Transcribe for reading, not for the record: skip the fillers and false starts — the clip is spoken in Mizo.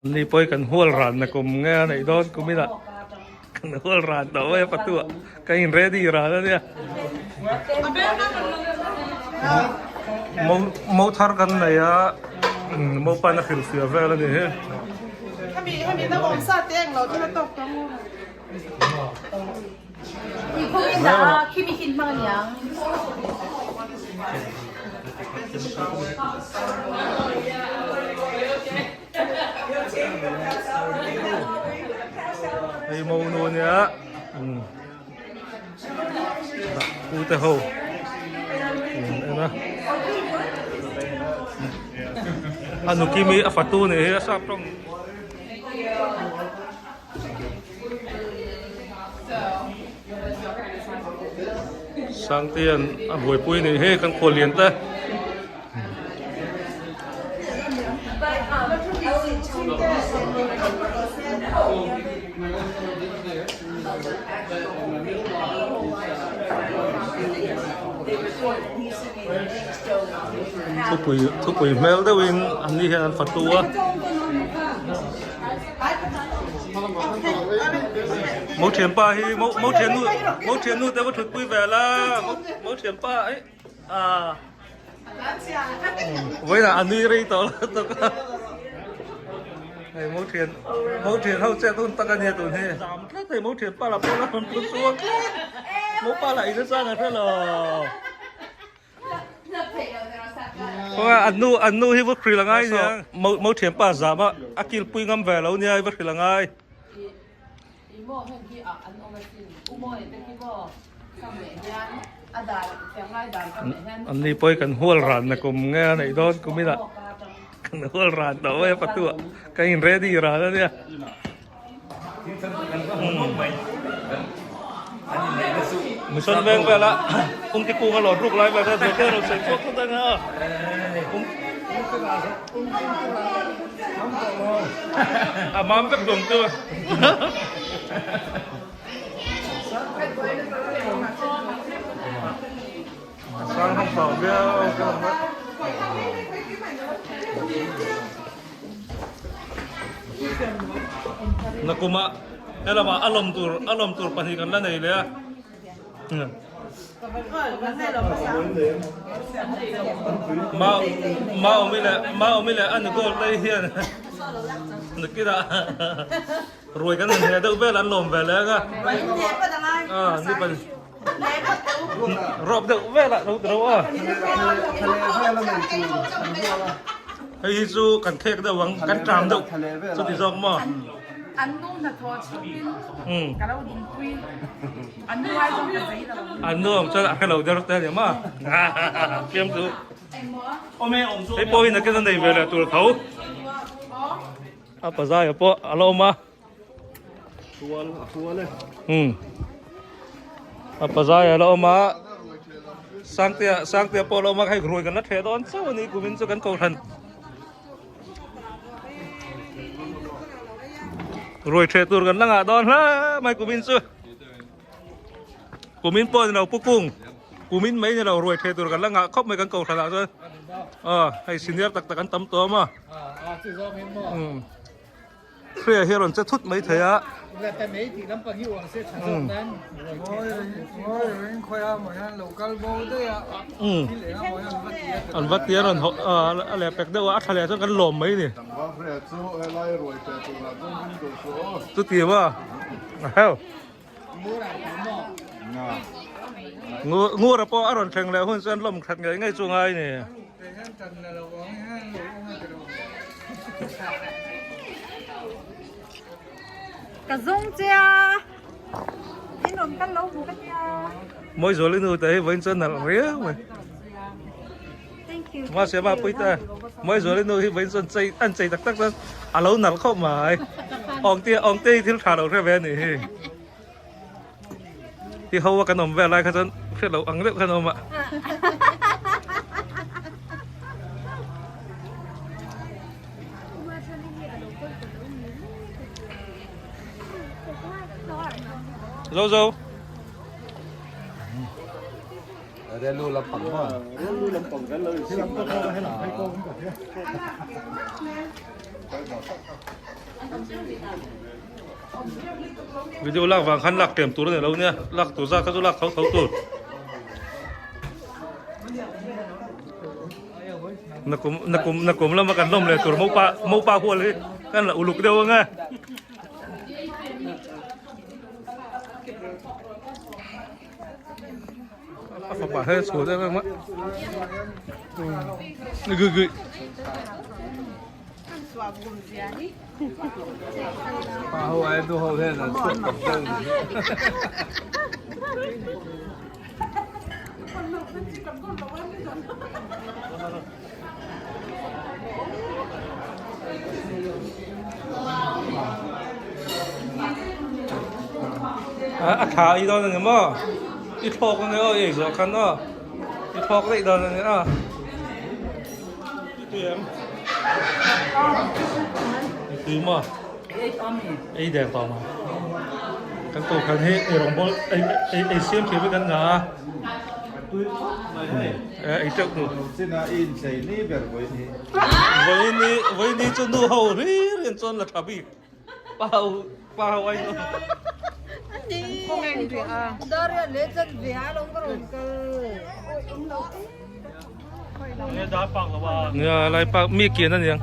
Ni pawh hi kan hual ran na kum nge a neih dawn kum inah kan hual ran tawh mai a patuah ka in ready ran a nia. Mo mo thar kan nei a mo pan a hrilhfiah vel a ni hi. Hei mo nu ania u te ho en a a nu kimi a fatu nih hi a sap tawng. Sangtea'n a buaipui nih hi kan khual lian te. Thupui thupui hmel deuhin an ni hian an fatu a. Mo thianpa hi mo mo thiannu mo thiannu te va thutpui ve la mo thianpa ei a vawiinah a nui rei tawh lo tuk a hei mo thian mo thian ho chet hun tak a nia tun hi zam tlat hei mo thianpa lah pawh la rawn pu chhuak tlat mo pa lah in a chang a hre lo. An nu an nu hi va hril angai nia mo mo thianpa zam a a kilpui ngam ve lo nia va hril angai. An ni pawh hi kan hual ran na kum nge a neih dawn kum inah kan hual ran tawh mai a patuah kan in ready ran a nia. Mission veng vela kum ti kung a lawt ruk lai vel kha zawh te rawn sawi chhuak thut ang a. A mam vek dawng chu. Sang hawng tawh viau ka lang mai. Nakuma helama a lawm tur a lawm tur pahnih kan la nei leh a. Ma Maomi leh Maomi leh a ni gold lei hian nakinah ruai kan han heh deuh vel an lawm ve leh ang a. Ni pahnih. Rawp deuh vel ah lo ro a. Hei hi chu kan khek deuh ang kan tram deuh chuti zawk maw. An nu hnathawh chhungin ka lo dingpui an nu ai zawng ka zei lo. An nu awm chuan a hrelo der te a ni maw. Fiam chu. Hei pawh hi nakin a nei ve leh tur tho. A pazaia pawh a la awm a. A pazai a la awm a Sangtea Sangtea pawh a la awm a hei ruai kan la theh dawn chauh a ni kumin chu kan kohhran ruai theh tur kan la ngah dawn hle mai kumin chu kumin pawh ni lo pu kung kumin mai ni lo ruai theh tur kan la ngah khawp mai kan kohhran ah chuan aw hei senior tak tak an tam tawh a maw. Hria hi a rawn che thut mai thei a. An va tia rawn a leh pek deuh a, a tha leh chuan kan lawm mai ni. Chuti maw? Heu. Ngura pawh a rawn thleng leh hun chuan lawm khat ngei ngei chu ngai ni. Ka zawng che a, in rawn kal lo hmu ka tia. Mawi zual i nu te hi vawiin chuan nalh riau mai. Thank you. Mahse ma pui ta mawi zual i nu hi vawiin chuan chei an chei tak tak chuan a lo nalh khawp mai. Awngte awngte hi thil tha lo hre ve a nih hi. Hi ho a kan awm vel lai kha chuan hriat loh ang deuh khan a awm a. Zo zo. Video lak vang khan lak tlem tur a ni lo nia, lak tur zat kha chu lak tho tho tur. Nakum nakum nakum lama kan lawm leh tur mopa mopa hual hi kan la uluk deuh ang e. A fapa he chhuah deuh em a. Gui gui. Pa ho ai nu ho hian an chhuak tam deuh ni. A tha i dawn a ni maw? I thlawk a ni aw i ei zawh khan aw. I thlawk daih dawn a ni a. I tui em? I tui maw? Ei der tawh maw? Kan ko khan hi ei rawngbawl ei ei ei siam thiam hi kan ngah a. Tui khawp mai hei. Ei teuh tu. Chinah i inchei ni ber vawiin hi. Vawiin ni vawiin ni chu nu ho ri rian chuan la tha bik. Pa ho pa ho ai nu. Nia lai pak mi kian aniang.